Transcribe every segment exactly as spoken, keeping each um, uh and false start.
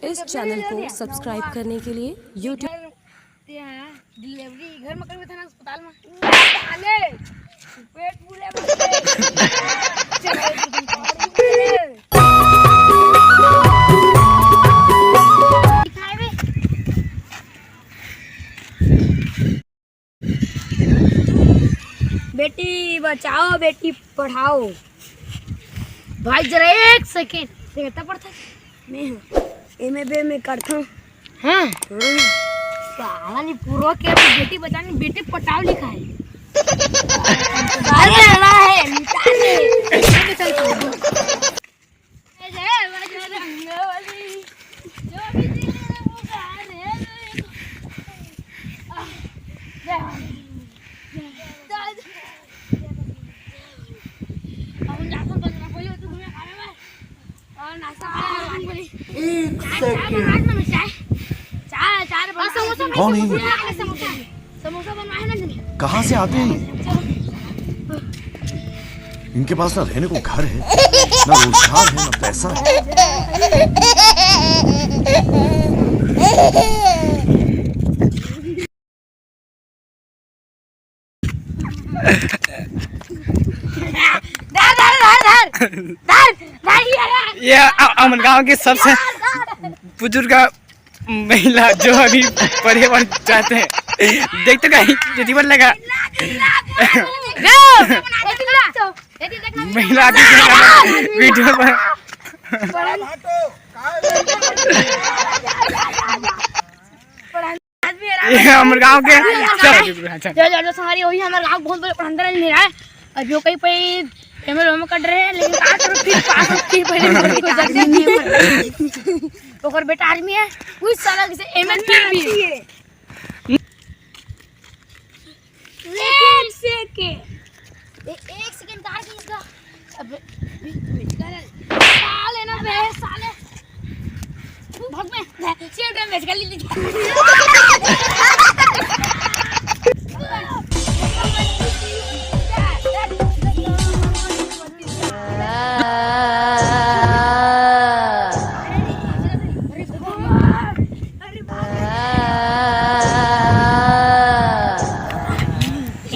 इस चैनल को सब्सक्राइब करने के लिए YouTube। डिलीवरी घर में करबे था ना, अस्पताल में। साले, पेट फूले बच्चे। बेटी बचाओ, बेटी पढ़ाओ। भाई, जरा एक सेकेंड। ते कितना पढ़ता है? मैं हूँ। एम ए बी ए में करता हूँ। हाँ? हाँ। साला नहीं, पूरा के बेटी बचानी, बेटी पटाव लिखा है। अरे, रहा है, मिटा दे। एक सेकंड। कौन है ये? कहाँ से आते हैं ये? इनके पास ना रहने को घर है, ना रोजगार है, ना पैसा है। धर, धर, धर, धर। धर, धर, ये धर। ये अ-, अमन गांव के सबसे बुजुर्ग महिला जो अभी पढ़े बर चाहते हैं। देख तो कहीं ये जीवन लगा। महिला अभी वीडियो पर। ये हमर गांव के। चलो, चलो, चलो। जय जय संगवारी, वही हमर गांव बहुत बड़े पढ़ंदर नहीं है। और जो कहीं पे एम एल ओम कर रहे हैं, लेकिन का करो, फिर पास हो, फिर पहले मर के जाते नहीं है। ओकर बेटा आर्मी है, उस साला से एम एल फिर भी है। एक सेकेंड। ए-, एक सेकेंड काट के इसका। अबे, बे-, बे-, साले ना बे, साले। भाग में, सेव डैमेज कर ली।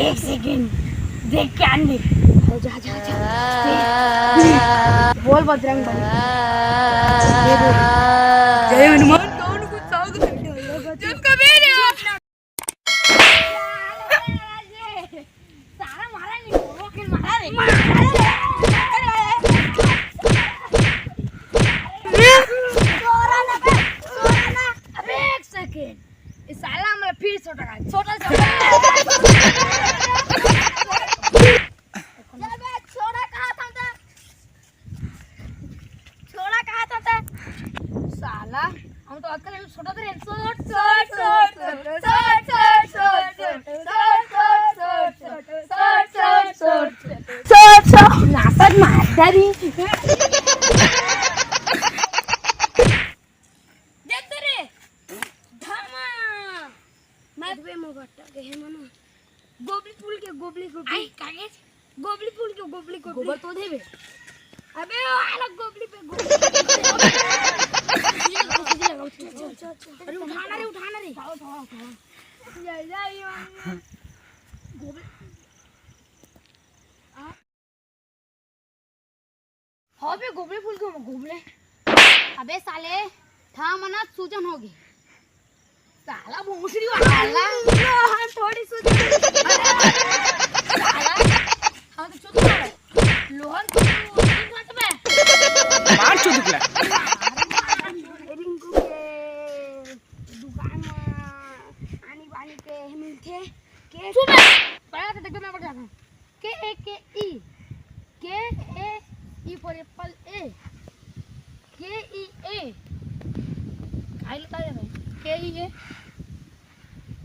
एक सेकंड, देख के आन दे। जा, जा, जा। बोल बजरंग बली। जय हनुमान। कौन कुछ साउथ में? सारा मारा नहीं, वो के मारा रे। अबे एक सेकंड, इस साला में फिर छोटा, छोटा, छोटा। चल बे, छोड़ा कहा था तो। छोड़ा कहा था तो। साला, हम तो आजकल छोटा थे। छोट, छोट, छोट। नासत मारता भी। देख तो रे। धामा। मैं बे मोगट्टा के है मनो। गोबली फूल के, गोबली, गोबली। आई, कागज। गोबली फूल के, गोबली, गोबली। गोबर तो दे बे। अबे, वो आला गोबली पे, गोबली। चल, चल, चल। अरे, उठाना रे, उठाना रे। उठाओ, उठाओ, उठाओ। ये, ये, ये, ये। गोबली। हाँ बे, गोबले फूल के गोबले। अबे साले, था मना सूजन होगे। साला भोसड़ी वाला। साला। हाँ, थोड़ी सूजन। साला, हम तो चुप कर। लोहन को तू घट में। मार चुदुकला। रिंकू के दुकान में आनी बानी के मिलथे। के चुप है। पहला तो देख, मैं पढ़ जाता हूँ। K A K E। K A, E for apple, A। K E A। आई लेता है भाई। K E A।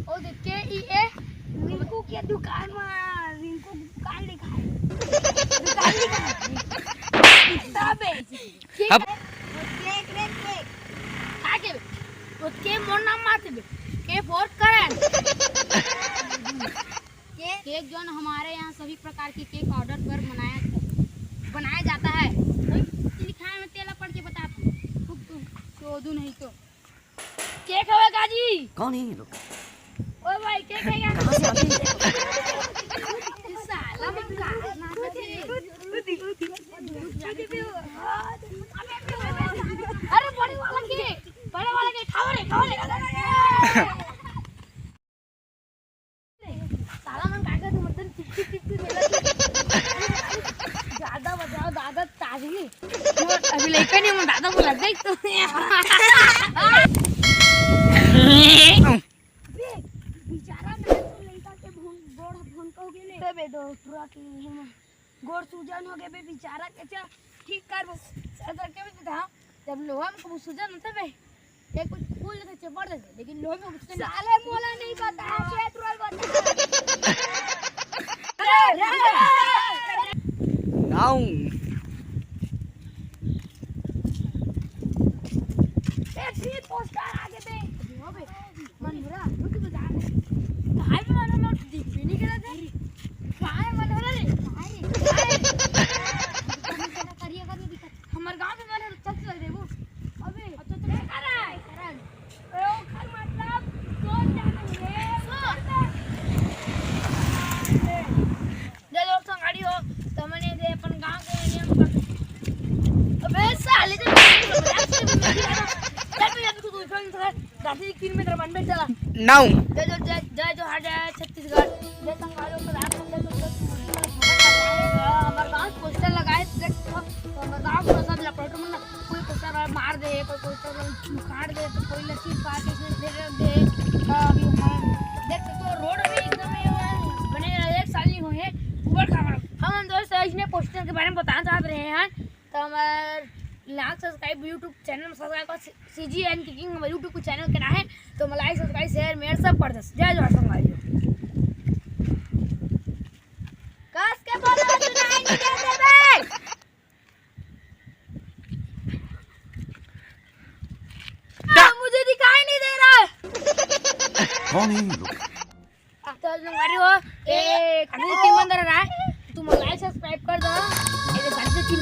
ओ देख, K E A। रिंकू के दुकान में, रिंकू दुकान लिखा है। दुकान लिखा है। किताब है। अब केक रे, केक। का के? ओ के मोर नाम माते बे। K for Karan। Cake. Cake zone हमारे यहाँ सभी प्रकार के केक ऑर्डर पर बनाया, बनाया जाता है। वही लिखा है, मैं तेला पढ़ के बता दूँ। तो, तो, तू नहीं तो। के खावे काजी? कौन है ये लोग? ओए भाई, के खाएगा? कहाँ से आते हैं? साला मन का नाचत हे। अरे बड़े वाला के, बड़े वाला के, खाओ रे, खाओ रे। साला मन का करथे, मतलब चिप चिप चिप चिप बोलथे। ज्यादा बजाओ दादा ताजगी। अभी लइका नहीं, मैं दादा बोला देख तू। बे, बेचारा ना तो लइका के भून, गोड़ भून को गेले। तबे दो पूरा के गोड़ सूजन हो गए बे बेचारा के, चल ठीक करबो। सर के भी बता, जब लोहा में कबू सूजन होता बे, एक कुछ फूल देते, चपड़ देते, लेकिन लोहा में कुछ नहीं। साले मोला नहीं बताया, पेट्रोल बता। अरे, अरे, अरे, अरे। नाऊ। ए, फिर पोस्टर आगे बे। हो बे। मन हो रहा, रुक तो जा। काय मन हो रहा, दिख भी नहीं रहा था। काय मन हो रहा रे? काय रे? काय रे? करिया, करिया दिखा। हमर गांव में मन हो रहा, चल, चल रे वो। अबे, अच्छा, चल, चल। ए, करण। ए, ओ, कर मतलब, तो जाना है। सुन। जय जोहार संगवारी हो, त हमन ये दे अपन गांव के नियम कर। अबे साले, जब मजाक से भी नहीं लगा। चल, तू यहाँ पे कुछ उठा नहीं सकता। दादी की किन में तेरा मन में चला। नाऊ। जय जो-, जय, जय जोहार, जय छत्तीसगढ़। जय संगवारी हो, प्रधान मंत्री को तो हमर गांव पोस्टर लगाए, देख तो, तो हमर गांव को सब लपट मन कोई पोस्टर वाला मार दे, कोई पोस्टर वाला उखाड़ दे, तो कोई लस्सी पा के इसमें फेंक दे। तो अभी हम देख सकते हो, रोड भी एकदम ये हुआ है, बने एक साल नहीं हुए हैं, ऊबड़ खाबड़। हम दोस्त इसने पोस्टर के बारे में बताना चाहते रहे हैं, तो हमारे लाख सब्सक्राइब YouTube चैनल में सब्सक्राइब कर, सीजी एन किंग हमारे YouTube चैनल के नाम है, तो हमारा लाइक, सब्सक्राइब, शेयर, मेयर सब कर दे। जय जोहार संगवारी। कस के बोलो, सुनाई नहीं देते बे। मुझे दिखाई नहीं दे रहा है। कौन है ये लोग? तो संगवारी हो, ए, कभी की मंदिर रहा है, तुम लाइक सब्सक्राइब कर दो। ए, घंटी की